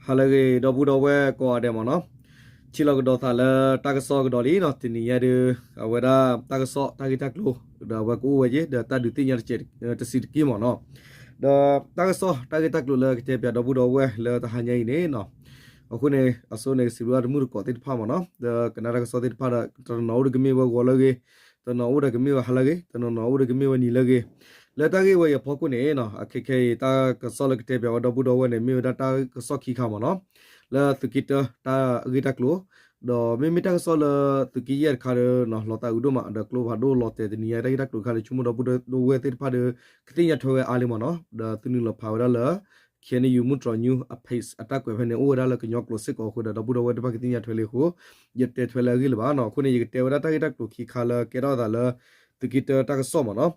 ဟါလၢအဂ့ၤ ဒီပုၢ်ဒီဝဲၢ်ကိးဂၤဒဲးမ့ၢ်နီၤ, ထံၣ်လိာ်ကဒီးသးလၢတၢ်ကစီၣ်ကဒီးလံနီၤ, တနံၤညါဒုး အဝဲဒၣ်တၢ်ကစီၣ်တၢ်ဂ့ၢ်တၢ်ကျိၤ ဒီးအဝဲကအိၣ်ဝဲက့ၤ ဒီးတၢ်ဒုးသ့ၣ်ညါတစဲးတစံးတက့ၢ်မ့ၢ်နီၤ, ဒီးတၢ်ကစီၣ်တၢ်ဂ့ၢ်တၢ်ကျိၤလၢကတဲပၠးဒီပုၢ်ဒီဝဲၢ်လၢတဟါညါအံၤန့ၣ်နီၤ, အဃိန့ၣ် အဆိန့ၣ် ကစံးဘျုးတမုၢ်တကိးသ့ၣ်တဖၣ်မ့ၢ်နီၤ, ဒီးကနၣ်တၢ်ကစီၣ်သ့ၣ်တဖၣ်ဒီး တနီၤအိၣ်ဒီးကမ့ၢ်ဝဲဂီၤလၢအဂ့ၤ, တနီၤအိၣ်ဒီးကမ့ၢ်ဝဲဟါလၢအဂ့ၤ, တနီၤနီၤအိၣ်ဒီးကမ့ၢ်ဝဲနံၤလၢအဂ့ၤ, လၢတၢ်ဂ့ၢ်ဝဲအံၤအဖီခိၣ်န့ၣ်နီၤ, အခဲခဲအံၤ တၢ်ကစီၣ်လၢကတဲပၠးဝဲဒီပုၢ်ဒီဝဲၢ်န့ၣ် မ့ၢ်ဝဲဒၣ်တၢ်ကစီၣ်ခံခါမ့ၢ်နီၤ, လၢသုးက့တၢတၢ်ဂ့ၢ်တၢ်ကျိၤ, ဒီးမ့မ့ၢ်တၢ်ကစီၣ်လၢသုးက့ယဲၢ်တခါဒီး လီၤသးအုးဒိၣ်မး ဒီးကျိဖးဒိၣ်လီၤတဲာ်တနံၤညါတၢ်ဂ့ၢ်တၢ်ကျိၤတခါဒီး ဆိကမိၣ်ဒီပုၢ်ဒီဝဲၢ်သ့ၣ်တဖၣ်ဒီး ကသ့ၣ်ညါထွဲဝဲအါလံမ့ၢ်နီၤ, ဒီးသုနုာ်လီၤဖးဝဲဒၣ်လၢ KNU မုၢ်တြီၤ news အ page အတၢ်ကွဲးဖဲန့ၣ် အိၣ်ဝဲဒၣ်လၢကညီကျိာ်စ့ၢ်ကီးအဃိဒီး ဒီပုၢ်ဒီဝဲၢ်တဖၣ်ကသ့ၣ်ညါထွဲလံအဃိ ယတဲထွဲလၢအဂ့ၢ်လၢၤဘၣ်နီၤ, အဃိန့ၣ် ယကတဲဝဲဒၣ်တၢ်ဂ့ၢ်တၢ်ကျိၤခံခါလၢကဲထီၣ်သးလၢ သုးက့တၢတၢ်ကစီၣ်မ့ၢ်နီၤ,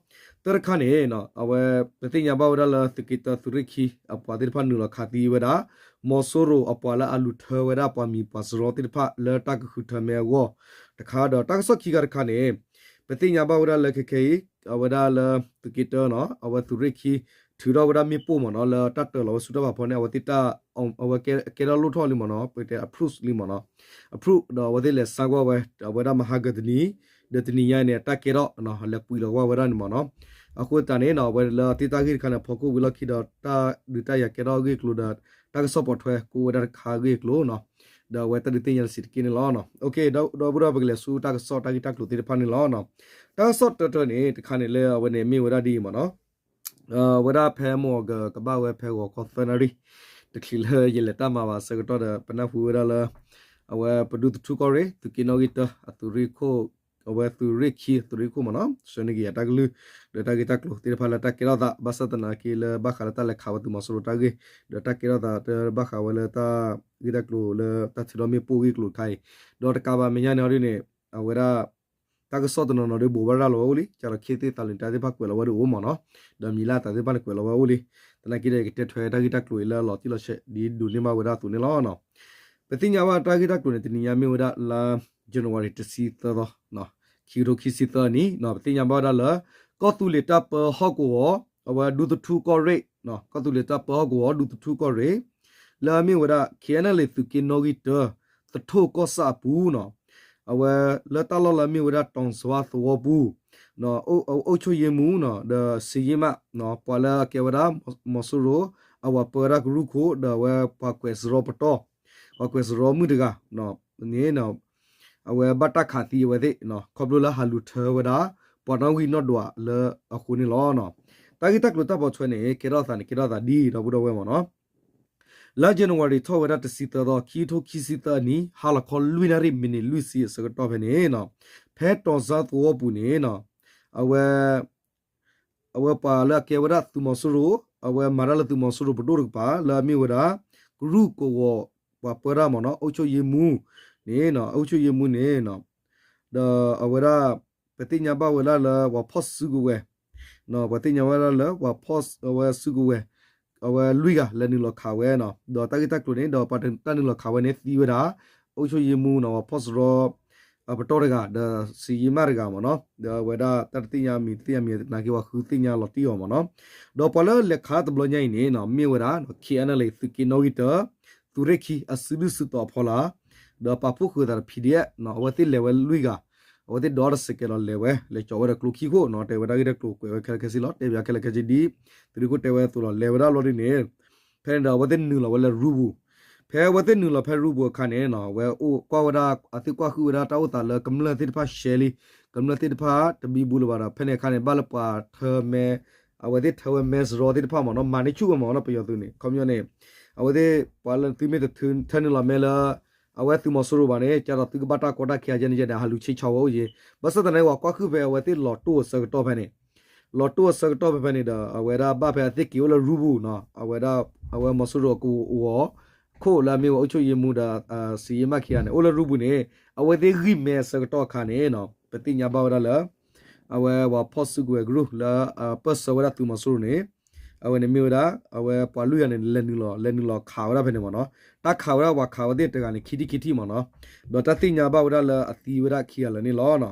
တၢ်တခါန့ၣ် အဝဲ ပသ့ၣ်ညါဘၣ်ဝဲဒၣ်လၢသုးက့တၢသုးရ့ၣ်ခံ အပှၤသ့ၣ်တဖၣ်နုာ်လီၤခးသံဝဲဒၣ် မီၤစိရိၤအပှၤလၢအလူၤထၢဝဲဒၣ်ပှၤမံၤပှၤစရီသ့ၣ်တဖၣ်လၢတၢ်ကဃုထၢမဲအဂီၢ်တခါဒီး တၢ်ကစီၣ်ခံခါတခါန့ၣ် ပသ့ၣ်ညါဘၣ်ဝဲဒၣ်လၢခဲခဲအံၤ အဝဲဒၣ်လၢသုးက့တၢနီၤ အဝဲသုးရ့ၣ်ခံ ထုးထီၣ်ဝဲဒၣ်မ့ၣ်ပိၢ်မ့ၢ်နီၤ လၢတၢ်တၢၤလီၤဝဲဆူတၢ်ဖးဖီန့ၣ် အဝဲသ့ၣ်တၢ် အဝဲကဲထီၣ်လိၣ်ထီၣ်လံမ့ၢ်နီၤ ပတဲ approve လံမ့ၢ်နီၤ approve ဒီးအဝဲသ့ၣ်လဲၤစါကွၢ်ဝဲ အဝဲဒၣ်မဟါကတနံၤ ဒီးတနံၤညါအံၤန့ၣ် တၢ်ကဲထီၣ် လဲၤကွံာ်လီၤကွၢ်ဝဲဒၣ်န့ၣ်မ့ၢ်နီၤ အဃိသတးန့ၣ်နီၤ အဝဲလၢအသ့ၣ်တၢ်ဂ့ၢ်တခါန့ၣ် ဖီခိၣ်ဝံၤလီၢ်ခံဒီး တၢ်ဒုးတၢ်ယၤကဲထီၣ်အဂ့ၢ်အကျိၤဒီး တၢ်ကစီၣ်ပိာ်ထွဲကအိၣ်ဝဲဒၣ်တခါအဂ့ၢ်အကျိၤနီၤ ဒီးအဝဲတၢ်ဒုးသ့ၣ်ညါတစံးတက့ၢ်န့ၣ်လီၤ. ဒီပုၢ်ဒီဝဲၢ်ပကလဲၤဆူတၢ်ကစီၣ်တၢ်ဂ့ၢ်တၢ်ကျိၤသ့ၣ်တဖၣ်န့ၣ်လီၤ. တၢ်ကစီၣ်တၢတၢန့ၣ် တခါန့ၣ်လၢအဝဲန့ၣ် မ့ၢ်ဝဲဒၣ်ဒ်အံၤမ့ၢ်နီၤ ဝဲဒၣ်ဖဲမုၢ်အီၣ်က ကဘၣ်ဝဲဖဲဂီၤခီသၢနၣ်ရံၣ် တချုးလၢယလဲၤတၢ်မၤဘၣ်အဆၢကတီၢ်ဒီး ပနၢ်ဟူဝဲဒၣ်လၢ အဝဲပဒူသထူကီၢ်ရ့ၣ် သုးက့နီၣ်ဂံၢ်တၢအသုးရ့ၣ်ခိၣ် အဝဲသုးရ့ၣ်ခံသုးရ့ၣ်ခိၣ်မ့ၢ်နီၤ ဆှၢန့ၢ်က့ၤယၤတၢ်ကလုၢ် ဒီးတၢ်ဂ့ၢ်တၢ်ကျိၤသ့ၣ်တဖၣ်လၢတၢ်ကဲထီၣ်သး ဘၣ်ဆၣ်သနာ်က့လၢဘၣ်ဃးလၢတၢ်လဲၤခးဝဲသုးမီၤစိရိၤတၢ်ဂ့ၢ် ဒီးတၢ်ကဲထီၣ်သးတဘၣ်ဃးဝဲလၢတၢ်ဂ့ၢ်တၢ်ကျိၤလၢတၢ်ထုးထီၣ်မ့ၣ်ပိၢ်ဂ့ၢ်ကျိၤတခါအံၤ ဒီးတကးဘၣ်မဲာ်ညါန့ၣ်အီၤဒ်န့ၣ် အဝဲဒၣ် တၢ်ကစီၣ်တနီၤနီၤဒ်ဘိးဘၣ်ရၤလီၤဝဲအိၣ်လံ ကၢ်ဒီးခ့သ့ၣ်သးလံာ်တၢ်သ့ၣ်တဖၣ်ကွဲးလီၤဝဲဒ်အိၣ်မ့ၢ်နီၤ ဒီးမံၤလၢအသးသ့ၣ်တဖၣ်န့ၣ်ကွဲးလီၤဝဲအိၣ်လံ သနာ်က့ဒီးယကတဲထွဲတၢ်ဂ့ၢ်တၢ်ကျိၤအံၤလၢလီၤတံၢ်လီၤဆဲးဒ်ဒိးန့ၢ်ဘၣ်ဝဲဒၣ်အသိးန့ၣ်လီၤ. ပသ့ၣ်ညါဘၣ်တၢ်ဂ့ၢ်တၢ်ကျိၤန့ၣ် တနံၤညါမ့ၢ်ဝဲဒၣ်လါ January တဆံသၢသီ ခံကထိခံဆံသၢနံၣ် ပသ့ၣ်ညါဘၣ်ဝဲဒၣ်လၢ ကီၢ်သူလ့ၤတၢ်ပၢဟီၣ်ကဝီၤ အဝဲဒူသထူကီၢ်ရ့ၣ် ကီၢ်သူလ့ၤတၢ်ပၢဟီၣ်ကဝီၤ ဒူသထူကီၢ်ရ့ၣ် လၢအမ့ၢ်ဝဲဒၣ် KNLA သုးက့နီၣ်ဂံၢ်တၢ သထိၣ်ကီၢ်ဆၣ်အပူၤနီၤ အဝဲလၢတၢ်လီၢ်လၢအမ့ၢ်ဝဲဒၣ် တီၤစဝါသဝီပူၤ အုပ်ချုပ်ရေးမှူးနီၤ ဒီးစံယ့မး ပှၤလၢအကဲဝဲဒၣ် မီၤစိရိၤ အဝဲပၢဝဲဒၣ်ကရူၢ်ခိၣ် ဒီးအဝဲပှၤကွဲးစရီပတီၢ် ပှၤကွဲးစရီမုၣ်တဂၤန့ၣ် အဝဲဘၣ်တၢ်ခးသံအဝဲသ့ၣ် ခီဖျိလၢဟးလူၤထၢဝဲဒၣ် ပှၤနီၣ်ဂံၢ်နီၣ်ဒွးလၢအဃိန့ၣ်လီၤ. တၢ်ဂ့ၢ်တၢ်ကျိၤတၢ်ပိာ်ထွဲန့ၣ် ကဲထီၣ်သးန့ၣ် ကဲထီၣ်သးဒ်ဒီပုၢ်ဒီဝဲၢ်မ့ၢ်နီၤ လါ January ထီၣ်ဝဲဒၣ်တဆံသၢသီ ခံကထိခံဆံသၢနံၣ် ဟါလီၤခီလွံၢ်နၣ်ရံၣ် မံးနံးလွံၢ်ဆံအဆၢကတီၢ်ဖဲန့ၣ် ဖဲတီၤစၢသဝီပူၤန့ၣ် အဝဲ အဝဲပှၤလၢအကဲဝဲဒၣ်သုးမီၤစိရိၤ အဝဲမၤတၢ်လၢသုးမီၤစိရိၤပဒိၣ်တကပၤ လၢအမ့ၢ်ဝဲဒၣ် ကရူၢ်ကဝီၤပှၤပၢတၢ်မ့ၢ်နီၤ အုပ်ချုပ်ရေးမှူးန့ၣ် အုပ်ချုပ်ရေးမှူးန့ၣ် ဒီးအဝဲဒၣ် ပသ့ၣ်ညါဘၣ်ဝဲဒၣ်လၢပှၤဖီၣ်စုကဝဲၤ ပှၤသ့ၣ်ညါဝဲဒၣ်လၢပှၤဖီၣ်ဝဲစုကဝဲၤ အဝဲလွံၢ်ဂၤလဲၤနုာ်လီၤခးဝဲနီၤ ဒီးတၢ်ဂ့ၢ်တၢ်ကျိၤန့ၣ် ဒီးပှၤတၢ်နုာ်လီၤခးဝဲန့ၣ်သံဝဲဒၣ် အုပ်ချုပ်ရေးမှူးနီၤ ပှၤဖီၣ်စရီ ပတီၢ်တဂၤ ဒီးစံယ့မးတဂၤမ့ၢ်နီၤ ဒီးအဝဲဒၣ်တၢ်တသ့ၣ်ညါမံၤတသ့ၣ်ညါမံၤသနာ်က့ ပှၤဃုသ့ၣ်ညါလီၤတံၢ်အီၤမ့ၢ်နီၤ ဒီးပှၤလၢလဲၤခးတဘျီညါအံၤန့ၣ် မ့ၢ်ဝဲဒၣ် KNLA သုးက့နီၣ်ဂံၢ်တၢ သုးရ့ၣ်ခံအစုဒုၣ်စုတီၤအဖီလာ် ဒီးပာ်ဖှိၣ်ဃုာ်သးဒီး PDF အဝဲသ့ၣ်လဲၤဝဲလွံၢ်ဂၤ အဝဲသ့ၣ်ဒိးတစဲးကဲးလီၤလဲၤဝဲ လဲၤကၠီၤဝဲဒီးကျိခံခိၣ်နီၤ တဲဝဲဒၣ်ဂ့ၢ်တၢ်ကျိၤကွဲးဝဲခဲလၢာ်ခဲဆ့လီၤ တဲဘၣ်ခဲလၢာ်ခဲဆ့ဒ် သုးရ့ၣ်ခိၣ်တဲဝဲအသိးလီၤ လဲၤဝဲဒၣ်လီၤဒ်န့ၣ် ဖဲန့ၣ်ဒီးအဝဲသ့ၣ်နုာ်လီၤဝဲလၢရူပူၤ ဖဲအဝဲသ့ၣ်နုာ်လီၤဖဲရူပူၤအခါန့ၣ် အဝဲအိၣ်ကွၢ်ဝဲဒၣ် အသုကွၢ်ဃုာ်ဝဲဒၣ်တၢ်အိၣ်သးလၢကမျၢၢ်သ့ၣ်တဖၣ်ရှဲလံ ကမျၢၢ်သ့ၣ်တဖၣ်တဘံဘူလၢၤဘၣ်ဒီး ဖဲန့ၣ်အခါန့ၣ် ဘၣ်လၢပှၤထၢမဲ အဝဲသ့ၣ်ထၢဝဲမဲစရီသ့ၣ်တဖၣ်မ့ၢ်နီၤ မၤန့ၢ်ဆူၣ်ဝဲမ့ၢ်နီၤ ပယီၤသုးန့ၣ် ခီပညီန့ၣ် အဝဲသ့ၣ်ပှၤလၢသုမ့ၢ်တထၢနုာ်လီၤမဲလၢ အဝဲသုးမီၤစိရိၤဘၣ်န့ၣ် ကၢ်ဒီးသုကဘၣ်တၢ်ကီတၢ်ခဲအယဲၢ်န့ၣ်ယဲၢ်န့ၣ် ဟးလူၤဆ့ဆီဝဲအိၣ်ယဲၢ် ဘၣ်ဆၣ်သနာ်က့ ပှၤကွၢ်ဃုာ်ဖဲအဝဲသ့ၣ်လီၤတိၢ်အဆၢကတီၢ်ဖဲန့ၣ် လီၤတိၢ်အဆၢကတီၢ်ဖဲဖဲန့ၣ်ဒီး အဝဲဒၣ်ဘၣ်ဖဲအသ့ၣ်က့ၤအိၣ်လၢရူပူၤနီၤ အဝဲဒၣ် အဝဲမီၤစိရိၤအကဝီၤ ခိၣ်လၢအမ့ၢ်ဝဲအုပ်ချုပ်ရေးမှူးဒီး စံယ့မးခံဂၤန့ၣ် အိၣ်လၢရူပူၤန့ၣ် အဝဲသ့ၣ်ဂံၢ်မဲအဆၢကတီၢ်အခါန့ၣ် ပသ့ၣ်ညါဘၣ်ဝဲဒၣ်လၢ အဝဲပှၤဖီၣ်စုကဝဲၤကရူၢ်လၢ ပၢၢ်ဆၢဝဲဒၣ်သုးမီၤစိရိၤန့ၣ် အဝဲန့ၣ်မ့ၢ်ဝဲဒၣ် အဝဲပှၤလွံၢ်ဂၤန့ၣ် လဲၤနုာ်လီၤ လဲၤနုာ်လီၤခးဝဲဒၣ်ဖဲန့ၣ်မ့ၢ်နီၤ တၢ်ခးဝဲဒၣ်ပှၤခးဝဲသ့ၣ်တဂၤန့ၣ် ခံထံၣ်ခံထံၣ်မ့ၢ်နီၤ ဒီးတၢ်သ့ၣ်ညါဘၣ်ဝဲဒၣ်လၢအသံဝဲဒၣ်ခံဂၤလၢာ်န့ၣ်လီၤ.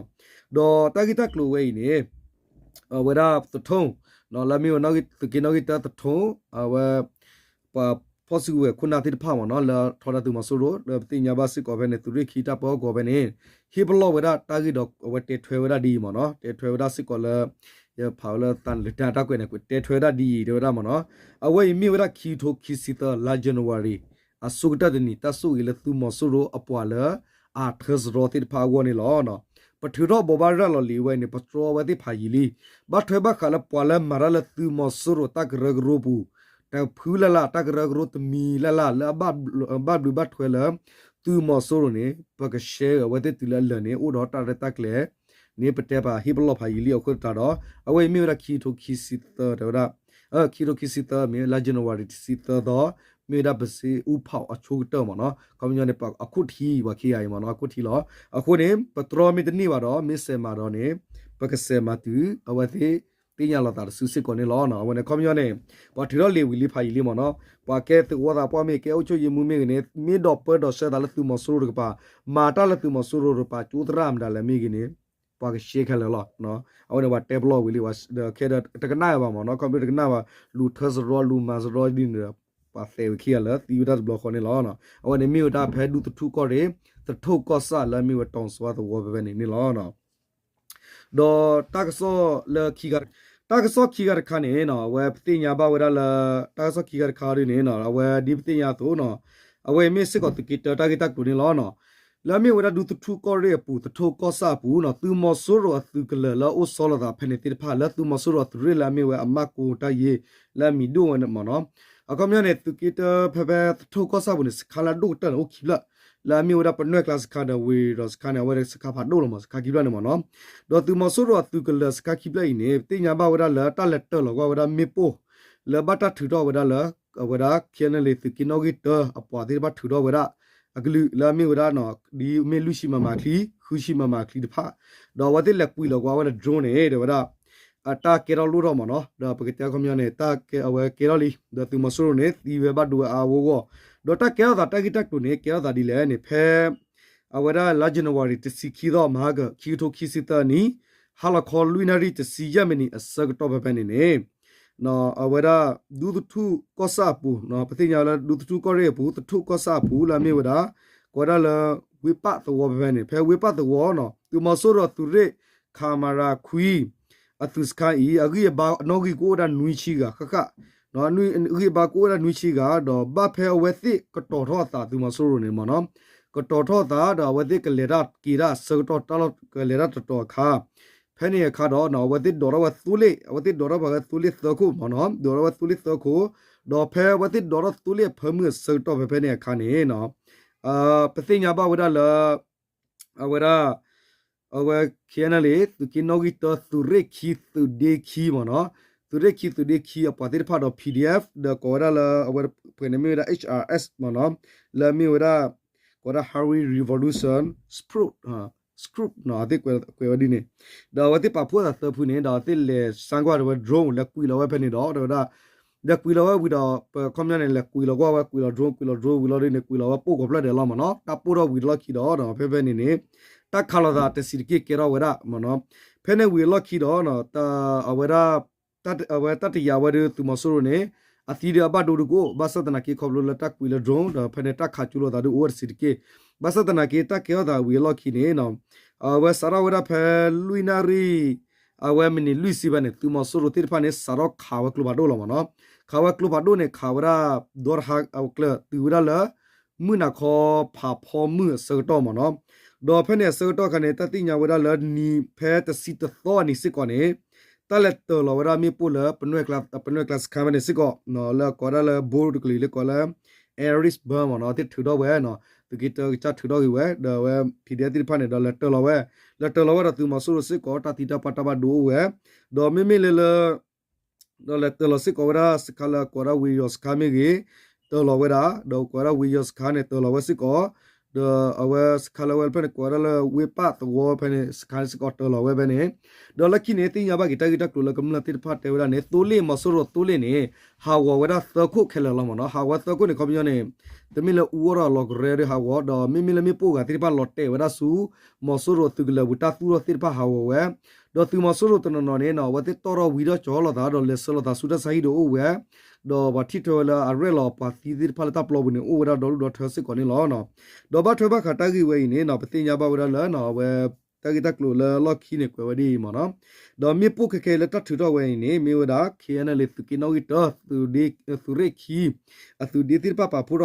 ဒီးတၢ်ဂ့ၢ်တၢ်ကျိၤဝဲအံၤန့ၣ် အဝဲဒၣ်သထိၣ် လၢမ့ၢ်ဝဲ သုးက့နီၣ်ဂံၢ်တၢသထိၣ် အဝဲ ပှၤ ဖီၣ်စုကဝဲၤခိၣ်နၢ်သ့ၣ်တဖၣ်မ့ၢ်နီၤ လၢထီဒါသုးမီၤစိရိၤ လၢပသ့ၣ်ညါဘၣ်စ့ၢ်ကီးဖဲန့ၣ် သုးရ့ၣ်ခံတၢ်ပၢဟီၣ်ကဝီၤဖဲန့ၣ် ဟ့ၣ်ပလီၢ်ဝဲဒၣ်တၢ်ဂ့ၢ်ဒီးအဝဲတဲထွဲဝဲဒၣ်ဒ်အံၤမ့ၢ်နီၤ တဲထွဲဝဲဒၣ်စ့ၢ်ကီးလၢ ယဖးဝဲလၢသးလၢတၢ်ကွဲးန့ၣ် တဲထွဲဝဲဒၣ်ဒ်အံၤ တဲဝဲဒၣ်မ့ၢ်နီၤ အဝဲအံၤမ့ၢ်ဝဲဒၣ်ခံကထိခံဆံသၢ လါ January အဆိကတၢၢ်တနံၤ တၢ်ဆိၣ်ဂ့ၤလၢသုးမီၤစိရိၤအပှၤလၢ အထၢစရီသ့ၣ်တဖၣ်အဂီၢ်န့ၣ်လီၤ. ပထုးထီၣ်ဘိးဘၣ်ရၤလီၤလံာ်ဝဲန့ၣ် ပတြီဝဲသ့ၣ်ဖးယံာ်လံ. ဘၣ်ထွဲဘၣ်ဃးလၢပှၤလၢမၤတၢ်လၢသုးမီၤစိရိၤတၢ်ကရၢကရိပူၤ တဖုလၢ်လၢ် တၢ်ကရၢကရိတမံၤလၢ်လၢ် လၢအဘၣ်ဘျုးဘၣ်ထွဲလၢ သုးမီၤစိရိၤန့ၣ် ပကရှဲအဝဲသ့ၣ်တုၤလၢအလၢာ်န့ၣ် အိၣ်ဒီးတၢ်ရဲၣ်တၢ်ကျဲၤန့ၣ် ပတဲပာ်ဟ့ၣ်ပလီၢ်ဖးယံာ်လံအဃိသတးဒီး အဝဲအံၤမ့ၢ်ဝဲဒၣ်ခံကထိခံဆံသၢ တဲဝဲဒၣ် ခံကထိခံဆံသၢ မ့ၢ်လါ January တဆံသၢသီ မ့ၢ်ဝဲဒၣ်ပစ့အူဖီၣ်အဆိကတၢၢ်မ့ၢ်နီၤ ခီပညီန့ၣ် အခိၣ်ထံး ပှၤခံဂၤအံၤမ့ၢ်နီၤ အခိၣ်ထံးလီၤ. အဃိန့ၣ် ပတြီမ့ၢ်တန့ၢ်ဘၣ်ဒီး မ့ၢ်စဲးမၤဒီးန့ၣ် ပကစဲးမၤတုၤ အဝဲသ့ၣ်သ့ၣ်ညါလိာ်သးတစုစ့ၢ်ကီးန့ၣ်လီၤ. အဝဲန့ၣ် ခီပညီန့ၣ် ပှၤထုးထီၣ်လံာ်ဝံၤလံဖးယံာ်လံမ့ၢ်နီၤ ပှၤကဲသဝီသးပှၢ်မ့ၢ်ဂ့ၤ ကဲအုပ်ချုပ်ရေးမှူးမ့ၢ်ဂ့ၤန့ၣ် မ့ၢ်ဒိးပၢဒီးဆှၢသးလၢသုးမီၤစိရိၤတကပၤ မၤတၢ်လၢသုးမီၤစိရိၤတကပၤ ကၠိသရၣ်မတၤလဲၣ်မ့ၢ်ဂ့ၤန့ၣ် ပှၤကရှဲခဲလၢာ်လီၤ. အဝဲန့ၣ်ပှၤတဲပလီၢ်ဝံၤလံ ခဲဒီးတကနၣ်ဘၣ်မ့ၢ်နီၤ ခီဖျိတကနၣ်ဘၣ် လူၤထၢစရီ လူၤမၤစရီဒ်န့ၣ်ဒီး ပှၤသဲးဝံၤခံဂၤလၢသံဝဲတၢ်တဘျီဃီန့ၣ်လီၤ. အဝဲန့ၣ်မ့ၢ်ဝဲဒၣ်ဖဲဒူသထူၣ်ကီၢ်ရ့ၣ် သထူၣ်ကီၢ်ဆၣ်လၢအမ့ၢ်ဝဲတီၤစဝါသဝီဖဲဖဲန့ၣ်န့ၣ်လီၤ. ဒီးတၢ်ကစီၣ်လၢခံဂၤ တၢ်ကစီၣ်ခံဂၤတခါန့ၣ် အဝဲပသ့ၣ်ညါဘၣ်ဝဲဒၣ်လၢ တၢ်ကစီၣ်ခံဂၤတခါဒ်န့ၣ် အဝဲဒ်ပသ့ၣ်ညါအသိး အဝဲမ့ၢ်စ့ၢ်ကီးသုးက့တၢတၢ်ဂ့ၢ်တၢ်ကျိၤန့ၣ်လီၤ. လၢအမ့ၢ်ဝဲဒၣ်ဒူသထူၣ်ကီၢ်ရ့ၣ်အပူၤ သထူၣ်ကီၢ်ဆၣ်အပူၤ သုးမီၤစိရိၤအသုးကလၢၤလၢအအိၣ်ဆီလီၤသးဖဲန့ၣ်သ့ၣ်တဖၣ် လၢသုးမီၤစိရိၤအသုးရ့ၣ်လၢအမ့ၢ်ဝဲအမၢ်ကိတၢ်ယ့ လၢအမံၤဒိၣ်ဝဲန့ၣ်မ့ၢ်နီၤ အခီပညီန့ၣ် သုးက့တၢဖဲဖဲသထူၣ်ကီၢ်ဆၣ်ပူၤန့ၣ် စခါလၢအဒိၣ်ကတၢၢ်န့ၣ် အိၣ်ခံဖျၢၣ် လၢအမ့ၢ်ဝဲဒၣ်ပနွဲၣ်ကျါစခါဒီးဝ့ၢ်ဒီးစခါန့ၣ် အဝဲဒၣ်စခါဖးဒိၣ်လီၤမ့ၢ် စခါခံဖျၢၣ်န့ၣ်မ့ၢ်နီၤ ဒီးသုးမီၤစိရိၤအသုးကလၢၤစခါခံဖျၢၣ်အံၤန့ၣ် ပသ့ၣ်ညါဘၣ်ဝဲဒၣ်လၢတၢ်လဲၤတၢၢ်လီၤကွၢ်ဝဲဒၣ်မ့ၣ်ပိၢ် လၢဘၣ်တၢ်ထုးထီၣ်ဝဲဒၣ်လၢ အဝဲဒၣ် ခ့ၣ်အဲၣ်လ်အ့ၣ် သုးက့နီၣ်ဂံၢ်တၢ အပှၤသ့ၣ်တဖၣ်ထုးထီၣ်ဝဲဒၣ် အကလုာ်လၢအမ့ၢ်ဝဲဒၣ် ဒ်မ့ၢ်လွံၢ်ဆံမမၤချံ ဃုဆံမမၤချံတဖၣ် ဒီးအဝဲသ့ၣ်လဲၤကွံာ်လီၤကွၢ်ဝဲဒၣ် drone န့ၣ် တဲဝဲဒၣ် အတၢ်ကဲထီၣ်လိၣ်ထီၣ်မ့ၢ်နီၤ ဒီးပကတဲခီပညီန့ၣ် တၢ်ကဲအဝဲကဲထီၣ်လံ ဒီးသုးမီၤစိရိၤန့ၣ် သံဝဲဘၣ်ဒိဝဲအါအါဂီၢ်ဂီၢ် ဒီးတၢ်ကဲထီၣ်သးတၢ်ဂ့ၢ်တၢ်ကျိၤန့ၣ် ကဲထီၣ်သးဒ်လဲၣ်န့ၣ် ဖဲ အဝဲဒၣ်လါ January တဆံခံသီ မဟါက ခံကထိခံဆံသၢနံၣ် ဟါလီၤခီလွံၢ်နၣ်ရံၣ်တဆံယဲၢ်မံးနံးအဆၢကတီၢ်ဖဲဖဲန့ၣ်န့ၣ် အဝဲဒၣ် ဒူသထူၣ်ကီၢ်ဆၣ်အပူၤ ပသ့ၣ်ညါလၢဒူသထူၣ်ကီၢ်ရ့ၣ်အပူၤ သထူၣ်ကီၢ်ဆၣ်အပူၤ လၢအမ့ၢ်ဝဲဒၣ် ကိးဝဲဒၣ်လၢ ဝ့ၢ်ပၣ်သဝီဖဲဖဲန့ၣ် ဖဲဝ့ၢ်ပၣ်သဝီနီၤ သုးမီၤစိရိၤအသုးရ့ၣ် ခမရ ခွံ အသုးစခါအံၤ အဂံၢ်အဘါအနီၣ်ဂံၢ်ကအိၣ်ဝဲဒၣ်နွံဆံဂၤဃၣ်ဃၣ် အဂံၢ်အဘါကအိၣ်ဝဲဒၣ်နွံဆံဂၤ ဒီးဘၣ်ဖဲအဝဲသ့ၣ်ကတီၤထီၣ်အသး သုးမီၤစိရိၤန့ၣ်မ့ၢ်နီၤ ကတီၤထီၣ်အသး ဒီးအဝဲသ့ၣ်ကလဲၤတၢ်က့ၤတၢ်အဆၢကတီၢ် တၢ်လီၢ်ကလဲၤတၢ်တတီၤအခါ ဖဲန့ၣ်အခါဒီး အဝဲသ့ၣ်ဒိးထီၣ်ဝဲသိလ့ၣ် အဝဲသ့ၣ်ဒိးထီၣ်ဝဲသိလ့ၣ်သၢခိၣ်မ့ၢ်နီၤ ဒိးထီၣ်ဝဲသိလ့ၣ်သၢခိၣ် ဒီးဖဲအဝဲသ့ၣ်ဒိးထီၣ်သိလ့ၣ်အဖၢမုၢ်အဆၢကတီၢ်ဖဲဖဲန့ၣ်အခါန့ၣ် ပသ့ၣ်ညါဘၣ်ဝဲဒၣ်လၢ အဝဲဒၣ် အဝဲ ခ့ၣ်အဲၣ်လ်အ့ၣ် သုးက့နီၣ်ဂံၢ်တၢ သုးရ့ၣ်ခံ သုးဒ့ခံမ့ၢ်နီၤ သုးရ့ၣ်ခံ သုးဒ့ခံ အပှၤသ့ၣ်တဖၣ်ဒီး PDF ဒီးကိးဝဲဒၣ်လၢ အဝဲပှဲၤန့ၣ်မ့ၢ်ဝဲဒၣ် HRS မ့ၢ်နီၤ လၢအမ့ၢ်ဝဲဒၣ် ကိးဝဲဒၣ် Hari Revolution Support Group နီၤ အဝဲသ့ၣ်ကွဲးဝဲဒ်န့ၣ် ဒီးအဝဲသ့ၣ်ပာ်ဖှိၣ်သးသၢဖုန့ၣ် ဒီးအဝဲသ့ၣ်လဲၤစါကွၢ်ဝဲ drone လဲၤကွံာ်လီၤဝဲဖဲန့ၣ်ဒီး တဲဝဲဒၣ် လဲၤကွံာ်လီၤဝဲဝံၤဒီး ပခီပညီန့ၣ် လဲၤကွံာ်လီၤကွၢ်ဝဲ ကွံာ်လီၤ drone ကွံာ်လီၤ drone ဝံၤလီၤဒ်န့ၣ် ကွံာ်လီၤဝဲပိၢ်ကီၤဖျၢၣ်ဒဲးလီၤမ့ၢ်နီၤ တၢ်ပိၢ်ထီၣ်ဝံၤတလီၢ်ခံဒီး ဖဲဖဲန့ၣ်န့ၣ် တၢ်ခးလိာ်သးတဆံးတက့ၢ်ကဲထီၣ်ဝဲဒၣ်မ့ၢ်နီၤ ဖဲန့ၣ်ဝံၤအလီၢ်ခံဒီး အဝဲဒၣ် အဝဲတၢ်တယာ်ဝဲဒၣ်သုးမီၤစိရိၤန့ၣ် အသံဒုးအဘၣ်ဒိဒုကအိၣ် ဘၣ်ဆၣ်သနာ်က့ခီဖျိလၢတၢ်ကွံာ်လၢ drone ဒီးဖဲန့ၣ်တၢ်ခးကၠိလိာ်သးဒုးအိၣ်ဝဲတဆံးတက့ၢ် ဘၣ်ဆၣ်သနာ်က့ တၢ်ကဲထီၣ်သးဝံၤအလီၢ်ခံန့ၣ် အဝဲစးထီၣ်ဝဲဒၣ်ဖဲလွံၢ်နၣ်ရံၣ် အဝဲမံးနံးလွံၢ်ဆံဘၣ်န့ၣ် သုးမီၤစိရိၤသ့ၣ်တဖၣ်န့ၣ် စးထီၣ်ခးဝဲကျိဖးဒိၣ်လီၤမ့ၢ်နီၤ ခးဝဲကျိဖးဒိၣ်န့ၣ် ခးဝဲဒၣ် ဒီတဟါအကျၢၤတုၤဝဲဒၣ်လၢ မုၢ်နၤခီဖးဖီမုၢ်အဆၢကတီၢ်မ့ၢ်နီၤ ဒီးဖဲန့ၣ်အဆၢကတီၢ်အခါန့ၣ် တၢ်သ့ၣ်ညါဝဲဒၣ်လၢနံၤဖဲတဆံတသီအနံၤစ့ၢ်ကီးန့ၣ် တၢ်လဲၤတၢၤလီၤဝဲဒၣ်မ့ၣ်ပိၢ်လၢ ပနွဲၣ်ကျါစခါဖဲန့ၣ်စ့ၢ်ကီး လၢကိးဝဲဒၣ်လၢ ဘိတကလုာ်လၢကိးလၢ Aris Burn မ့ၢ်နီၤ သ့ၣ်ထုးထီၣ်ဝဲ သုးက့တၢကစၢ်ထုးထီၣ်က့ၤဝဲ ဒီးအဝဲ PDF သ့ၣ်တဖၣ်န့ၣ်ဒီးလဲၤတၢၤလီၤဝဲ လဲၤတၢၤလီၤဝဲဒီးသုးမီၤစိရိၤစ့ၢ်ကီး တၢ်သံတၢ်ပှၢ်တၢ်ဘၣ်ဒိအိၣ်ဝဲ ဒီးမ့မ့ၢ်လၢလၢ ဒီးလဲၤတၢၤလီၤစ့ၢ်ကီးဝဲဒၣ်စခါလၢကိးဝဲဒၣ်ဝ့ၢ်ယီၤစခါမ့ၢ်ဂ့ၤ တၢၤလီၤဝဲဒၣ် ဒီးကိးဝဲဒၣ်ဝ့ၢ်ယီၤစခါန့ၣ် တၢၤလီၤဝဲစ့ၢ်ကီး ဒီးအဝဲစခါလၢဝဲဖဲန့ၣ် ကိးဝဲဒၣ်လၢဝ့ၢ်ပၣ်သဝီဖဲန့ၣ် စခါန့ၣ်စ့ၢ်ကီးတၢၤလီၤဝဲဖဲန့ၣ် ဒီးလၢခံန့ၣ် သ့ၣ်ညါဘၣ်က့ၤတၢ်ဂ့ၢ်တၢ်ကျိၤလၢကမျၢၢ်သ့ၣ်တဖၣ်တဲဝဲဒၣ်န့ၣ် သိလ့ၣ်မီၤစိရိၤသိလ့ၣ်န့ၣ် ဟးဂီၤဝဲဒၣ်သၢခိၣ်ခဲလၢာ်လီၤမ့ၢ်နီၤ. ဟးဂီၤဝဲသၢခိၣ်န့ၣ် ခီပညီန့ၣ် တမ့ၢ်လၢအူအီၣ်ဒီးလီၤကရဲဒီးဟးဂီၤ ဒီးမ့မ့ၢ်လၢမ့ၣ်ပိၢ်ဂၤသ့ၣ်တဖၣ်လီၤတဲာ်ဝဲဒၣ်ဆူ မီၤစိရိၤသုးကလၢၤပူၤ တၢ်သူၣ်ထီၣ်သ့ၣ်တဖၣ်ဟးဂီၤဝဲ ဒီးသုးမီၤစိရိၤတနီၤနီၤန့ၣ်နီၤ အဝဲသ့ၣ်တီၢ်ထီၣ်ဝံၤဒီးကၠီၤလီၤသးဒီးလဲၤဆှၢလီၤသးဆူတၢ်ဆါဟံၣ်ဒုးအိၣ်ဝဲ ဒီးပှၤထံၣ်ထွဲဝဲလၢအရဲၣ်လီၤပှၤသံသ့ၣ်တဖၣ်လၢတၢ်ပျီပူၤန့ၣ် အိၣ်ဝဲဒၣ်ဒီဒူၣ်ဒီထၢစ့ၢ်ကီးန့ၣ်လီၤ. ဒီးဘၣ်ထွဲဘၣ်ဃးတၢ်ဂ့ၢ်ဝဲအံၤန့ၣ်နီၤ ပသ့ၣ်ညါဘၣ်ဝဲဒၣ်လၢနီၤ အဝဲ တၢ်ဂ့ၢ်တၢ်ကျိၤလၢလီၢ်ခံန့ၣ်ကွဲးဝဲဒ်အံၤမ့ၢ်နီၤ. ဒီးမ့ၣ်ပိၢ်ခဲခဲလၢတၢ်ထုးထီၣ်ဝဲအံၤန့ၣ် မ့ၢ်ဝဲဒၣ် ခ့ၣ်အဲၣ်အဲၣ်လ့ သုးက့နီၣ်ဂံၢ်တၢ သုးရ့ၣ်ခံ အသုးဒ့သ့ၣ်တဖၣ်ပာ်ဖှိၣ်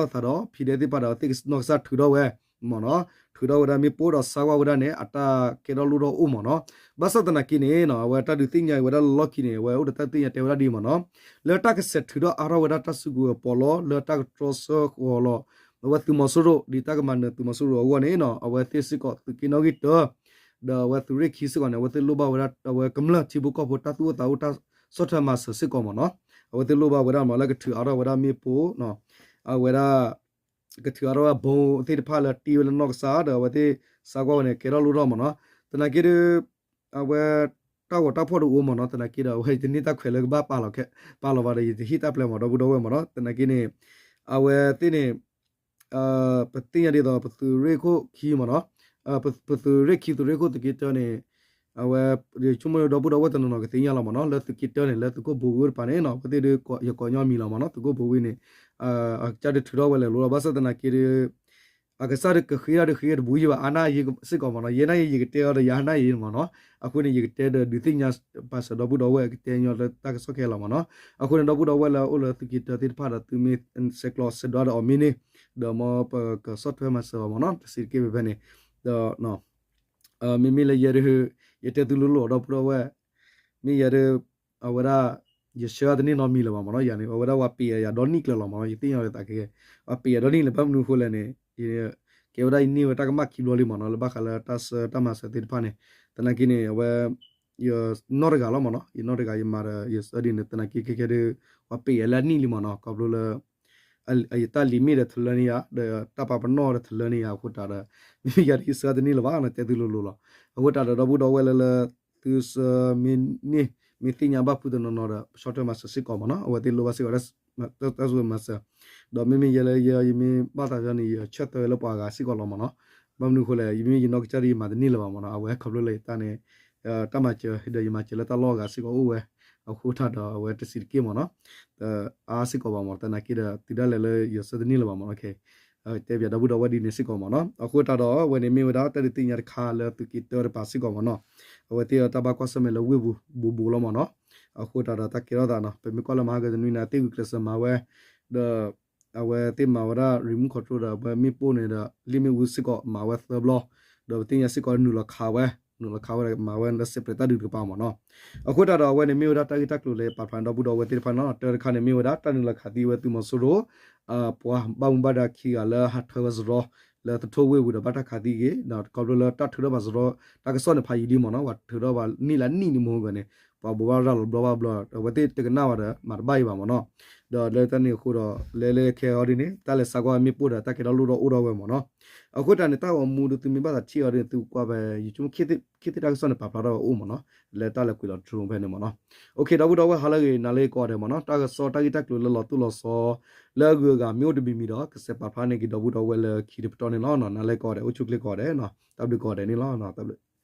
ထီၣ်သးဒီး ဖံးဒဲသ့ၣ်တဖၣ်ဒီးသ့ၣ်နီၢ်ကစၢ်ထုးထီၣ်ဝဲမ့ၢ်နီၤ. ထုးထီၣ်ဝဲဒၣ်မ့ၣ်ပိၢ်ဒီးစါကွၢ်ဝဲဒၣ်န့ၣ် အတၢ်ကဲထီၣ်လိၣ်ထီၣ်အိၣ်မ့ၢ်နီၤ. ဘၣ်ဆၣ်သနာ်က့န့ၣ်နီၤ အဝဲတၢ်ဒုးသ့ၣ်ညါအံၤဝဲဒၣ်လၢလီၢ်ခံန့ၣ် အဝဲအိၣ်ဒီးတၢ်သ့ၣ်ညါတဲဝဲဒၣ်ဒ်အံၤမ့ၢ်နီၤ. လၢတၢ်ကဆဲးထုးထီၣ်အါထီၣ်ဝဲဒၣ်တၢ်စုကဝဲၤပီးလီၢ်လၢတၢ်ကတြီဆၢဃီၤလီၤ အဝဲသုးမီၤစိရိၤ ဒ်တၢ်ကမၤနၢၤသုးမီၤစိရိၤအဂီၢ်န့ၣ်နီၤ အဝဲသ့ၣ်စ့ၢ်ကီးသုးက့နီၣ်ဂံၢ်တၢ ဒီးအဝဲသုးရ့ၣ်ခံစ့ၢ်ကီးန့ၣ် အဝဲသ့ၣ်လိၣ်ဘၣ်ဝဲဒၣ် အဝဲကမျၢၢ်ထံဖိကီၢ်ဖိတၢ်သူၣ်အိၣ်သးအိၣ်တၢ်ဆီၣ်ထွဲမၤစၢၤစ့ၢ်ကီးမ့ၢ်နီၤ. အဝဲသ့ၣ်လိၣ်ဘၣ်ဝဲဒၣ်မ့ၢ်လၢကထုးအါထီၣ်ဝဲဒၣ်မ့ၣ်ပိၢ် အဝဲဒၣ် ကထုးအါထီၣ်ဝဲဒၣ်ဘိသ့ၣ်တဖၣ်လၢတ့ဝဲလၢနီၢ်ကစၢ်ဒီးအဝဲသ့ၣ်စါကွၢ်ဝဲန့ၣ် ကဲထီၣ်လိၣ်ထီၣ်မ့ၢ်နီၤ. သနာ်က့ဒီး အဝဲ တၢ်ဂီၤတၢ်ဖီၣ်တအိၣ်မ့ၢ်နီၤ. သနာ်က့ဒီး အဝဲတန့ၢ်တၢ်ခွဲးလၢကဘၣ်ပာ်လီၤ ပာ်လီၤဘၣ်ဒီး ယတဟ့ၣ်တၢ်ပျဲမ့ၢ်ဒီပုၢ်ဒီဝဲၢ်မ့ၢ်နီၤ. သနာ်က့န့ၣ် အဝဲသ့ၣ်န့ၣ် ပသ့ၣ်ညါဒ်သိး ပသုးရ့ၣ်ခိၣ်ခံမ့ၢ်နီၤ, ပသုးရ့ၣ်ခံသုးရ့ၣ်ခိၣ်သုးက့တၢန့ၣ် အဝဲ ယဆိကမိၣ်ဒီပုၢ်ဒီဝဲၢ်တနီၤနီၤကသ့ၣ်ညါလီၤမ့ၢ်နီၤ, လၢသုးက့တၢန့ၣ် လၢသုးခိၣ်ဘိဝ့ၢ်တပၤန့ၣ်နီၤ အဝဲသ့ၣ်ဒီးယကိးညီမံၤလီၤမ့ၢ်နီၤ, သုးခိၣ်ဘိဝ့ၢ်န့ၣ် အကစၢ်ဒုးထုးထီၣ်ဝဲလဲၤလိၤလီၤ. ဘၣ်ဆၣ်သနာ်က့ဒီး အကစၢ်ဒုးကဃ့တၢ်ဒုးဃ့တဘူးယံၤဘၣ် အါနၢ်ယံၤစ့ၢ်ကီးမ့ၢ်နီၤ, ယဲနၢ်ယံၤယကတဲအီၤဒီး ယဟါနၢ်ယံၤမ့ၢ်နီၤ, အဃိန့ၣ် ယကတဲဒီးဒုးသ့ၣ်ညါပာ်စၢၤဒီပုၢ်ဒီဝဲၢ် ကတဲညီလၢတၢ်ကစီၣ်ခဲလီၤမ့ၢ်နီၤ. အဃိန့ၣ် ဒီပုၢ်ဒီဝဲၢ်လၢအအိၣ်လၢသုးက့တၢသ့ၣ်တဖၣ်ဒီး သုမ့ၢ်ဆဲးကျိးဆဲးဒွးဒီးအီၤမ့ၢ်န့ၣ် ဒီးမ်ပကဆီၣ်ထွဲမၤစၢၤအီၤမ့ၢ်နီၤ, တဆံးတက့ၢ်ဖဲဖဲန့ၣ်, ဒီး မ့မ့ၢ်လၢယဲဒုး ယတဲသုလိၤလိၤဒီပုၢ်ဒီဝဲၢ်, မ့ၢ်ယဲဒုး အဝဲဒၣ် ယဆှၢတန့ၢ်နီတမံၤလၢၤဘၣ်မ့ၢ်နီၤ, ယၤန့ၣ် အဝဲဒၣ်ပှၤပ့ၤအယၤဒီနံၣ်ကျၢၤလီၤမ့ၢ်နီၤ, ယသ့ၣ်ညါလၢသးကဲကဲ, ပှၤပ့ၤယၤဒီနံၣ်လၢၤ ဘၣ်မနုၤအဃိလဲၣ်န့ၣ် ကဲဝဲဒၣ်ယန့ၢ်ဝဲတၢ်ကမၣ်ခံဘျီလံမ့ၢ်နီၤ, လၢဘၣ်ဃးလၢတၢ်ဆၢတၢ်မၤစၢၤသ့ၣ်တဖၣ်န့ၣ်, သနာ်က့န့ၣ် အဝဲ ယနီၢ်တဂၤလီၤမ့ၢ်နီၤ, ယနီၢ်တဂၤယမၤဒီး ယဆၢဒ်န့ၣ် သနာ်က့ခဲခဲဒုး ပှၤပ့ၤယၤလၢအနံၣ်လံမ့ၢ်နီၤ, ခီဖျိလၢ ယတၢ်လံၤမ့ၢ်ဒီးထလၢန့ၢ်ယၤ ဒီးတၢ်ပာ်ပနီၣ်ဒီးထလၢန့ၢ်ယၤအဃိတးဒီး မ့မ့ၢ်ယၤဒီးယဆှၢတန့ၢ်လၢၤဘၣ်နီၤ, တဲသုလိၤလိၤလီၤ. အဃိတးဒီး ဒီပုၢ်ဒီဝဲၢ်လၢလၢ သုဆှၢမ့ၢ်န့ၢ် မ့ၢ်သ့ၣ်ညါဘၣ်ဖုတနီၤနီၤဒီး ပဆီၣ်ထွဲမၤစၢၤစ့ၢ်ကီးမ့ၢ်နီၤ, အဝဲသ့ၣ်လိၣ်ဘၣ်စ့ၢ်ကီး တၢ်ဆိၣ်မၤစၢၤ, ဒီးမ့မ့ၢ်ယဲလၢယ ယမ့ၢ်ဘၣ်သးန့ၣ် ယဆၢထၢၣ်လၢပှၤဂၤစ့ၢ်ကီးလီၤမ့ၢ်နီၤ, ဘၣ်မနုၤအဃိလဲၣ် ယမ့ၢ်ယနီၢ်ကစၢ်ဒီးယမၤတန့ၢ်လၢၤဘၣ်မ့ၢ်နီၤ, အဝဲခီဖျိလၢယတၢ်န့ၣ် တၢ်မၤစၢၤ ဒီးယမၤစၢၤလၢတၢ်လီၢ်အဂၤစ့ၢ်ကီးအိၣ်ဝဲ, အဃိတးဒီးအဝဲတဆံးတက့ၢ်မ့ၢ်နီၤ, အါစ့ၢ်ကီးဘၣ်မ့ၢ်နီၤ, သနာ်က့ဒီးတုၤဒၣ်လဲာ်လၢယဆှၢတန့ၢ်လၢၤဘၣ်မ့ၢ်နီၤ, တဲပၠးဒီပုၢ်ဒီဝဲၢ်ဒ်န့ၣ်စ့ၢ်ကီးမ့ၢ်နီၤ, အဃိတးဒီးအဝဲန့ၣ်မ့ၢ်ဝဲဒၣ်တၢ်ဒုးသ့ၣ်ညါတခါလၢသုးက့တၢတပၤစ့ၢ်ကီးမ့ၢ်နီၤ, အဝဲသ့ၣ်အတၢ်ဘၣ်ကွၢ်ဆၢၣ်မဲာ်လၢဝ့ၢ်ပူၤဘူးဘူးလီၤမ့ၢ်နီၤ, အဃိတးဒီးတၢ်ကဲထီၣ်သးနီၤ, ပမ့ၢ်ကွၢ်လၢမဟါကတနွံန့ၣ် အသ့ၣ်ဂုာ်ကျဲးစၢးမၤဝဲ, ဒီး အဝဲသ့ၣ်မၤဝဲဒၣ် remote control ဒီး အဝဲမ့ၣ်ပိၢ်န့ၣ်ဒီး လံာ်မ့ၣ်အူစ့ၢ်ကီးမၤဝဲသၢဘျီ, ဒီးပသ့ၣ်ညါစ့ၢ်ကီးနုာ်လီၤခးဝဲ, နုာ်လီၤခးဝဲဒီးမၤဝဲလၢ separate တၢ်ဒုးတကပၤမ့ၢ်နီၤ, အဃိတးဒီးအဝဲန့ၣ်မ့ၢ်ဝဲဒၣ်တၢ်ဂ့ၢ်တၢ်ကျိၤလၢပာ်ဖျါန့ၣ် ဒီပုၢ်ဒီဝဲၢ်သ့ၣ်တဖၣ်န့ၣ်လီၤ. တၢတခါန့ၣ်မ့ၢ်ဝဲဒၣ်တၢ်နုာ်လီၤခးသံဝဲသုးမီၤစိရိၤ ပှၤဘၣ်မူဘၣ်ဒါခံဂၤလၢဟးထၢဝဲစရီ လၢသထိၣ်ဝ့ၢ်ပူၤဒီးဘၣ်တၢ်ခးသံဂ့ၤ, ဒီးခီဖျိလၢတၢ်ထုးထီၣ်ဘၣ်စရီ တၢ်ကစီၣ်န့ၣ်ဖးယံာ်လံမ့ၢ်နီၤ, ပှၤထုးထီၣ်ဘၣ်နံၣ်လၢနံၣ်န့ၣ်မ့ၢ်ဂ့ၤန့ၣ် ပှၤဘိးဘၣ်ရၤလီၤဘျီဘၣ်ဘျီ အဝဲသ့ၣ်တကနၣ်ဘၣ်ဒီးမၤတဘၣ်အံၤဘၣ်မ့ၢ်နီၤ, ဒီးလၢတၢ်န့ၣ်အဃိဒီး လဲၤလဲၤခဲအံၤဒ်န့ၣ် တၢ်လဲၤစါကွၢ်မ့ၣ်ပိၢ်ဒီးတၢ်ကဲထီၣ်လိၣ်ထီၣ်အိၣ်ထီၣ်ဝဲမ့ၢ်နီၤ, အဃိတၢ်န့ၣ် တၢ်ဂီၤမူဒီးသုမ့ၢ်ဘၣ်သးထံၣ်အီၤဒ်န့ၣ် သုကွၢ်ဖဲ ယဆိကမိၣ် ခ့သ့ၣ်တၢ်ကစီၣ်န့ၣ်ပာ်ဖျါထီၣ်ဝဲအိၣ်မ့ၢ်နီၤ, လၢတၢ်လဲၤကွံာ်လီၤ drone ဖဲန့ၣ်မ့ၢ်နီၤ. ဒီပုၢ်ဒီဝဲၢ်ဟါလၢအဂ့ၤ နၤလၢကိးဂၤဒဲးမ့ၢ်နီၤ, တၢ်ကစီၣ်တၢ်ဂ့ၢ်တၢ်ကျိၤလၢလီၤတိၢ်လီၤဆီ လၢအဂုၤအဂၤမ့ၢ်အိၣ်တမံၤမံၤဒီး ကစဲးပာ်ဖျါန့ၢ်က့ၤဒီပုၢ်ဒီဝဲၢ်လၢခံတပတီၢ်န့ၣ်လီၤ. နၤလၢကိးဂၤဒဲး အိၣ်ဆူၣ်ချ့ကိးဂၤဒဲး, တၢ်ဘျုးကိးဂၤဒဲးန့ၣ်လီၤ.